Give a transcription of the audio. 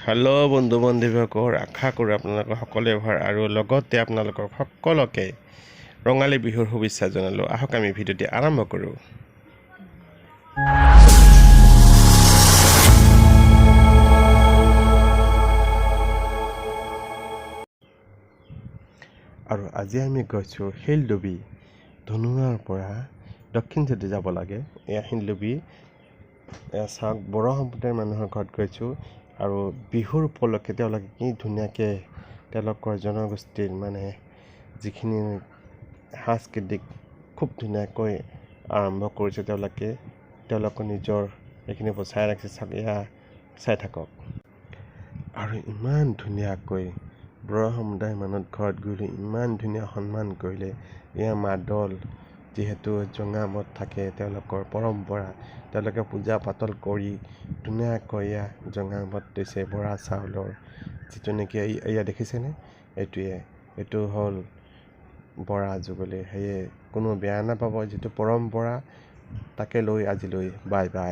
Hello' বন্ধু বান্ধৱীসকল, আশা কৰোঁ আপোনালোকৰ সকলোৱে ভাল আৰু লগতে আপোনালোকৰ সকলোকে ৰঙালী বিহুৰ শুভেচ্ছা জনালোঁ। আহক আমি ভিডিঅ'টি আৰম্ভ কৰোঁ। আৰু আজি আমি গৈছোঁ শিলডুবি, ধনুৱাৰ পৰা দক্ষিণ চাইডে যাব লাগে। এয়া শিলডুবি। এয়া চাওক, বড়ো সম্প্ৰদায়ৰ মানুহৰ ঘৰত গৈছোঁ আৰু বিহুৰ উপলক্ষে তেওঁলোকে কি ধুনীয়াকৈ তেওঁলোকৰ জনগোষ্ঠীৰ মানে যিখিনি সাংস্কৃতিক খুব ধুনীয়াকৈ আৰম্ভ কৰিছে। তেওঁলোকে তেওঁলোকৰ নিজৰ এইখিনি বচাই ৰাখিছে। চাওক, এয়া চাই থাকক। আৰু ইমান ধুনীয়াকৈ বড়ো সম্প্ৰদায়ৰ মানুহ ঘৰত গ'লো, ইমান ধুনীয়া সন্মান কৰিলে। এয়া মাদল, যিহেতু জঙামত থাকে তেওঁলোকৰ পৰম্পৰা, তেওঁলোকে পূজা পাতল কৰি ধুনীয়াকৈ এয়া জঙামত দিছে বৰা চাউলৰ, যিটো নেকি এয়া দেখিছেনে, এইটোৱে এইটো হ'ল বৰা যুগলি। সেয়ে কোনো বেয়া নাপাব, যিটো পৰম্পৰা তাকে লৈ আজিলৈ বাই বাই।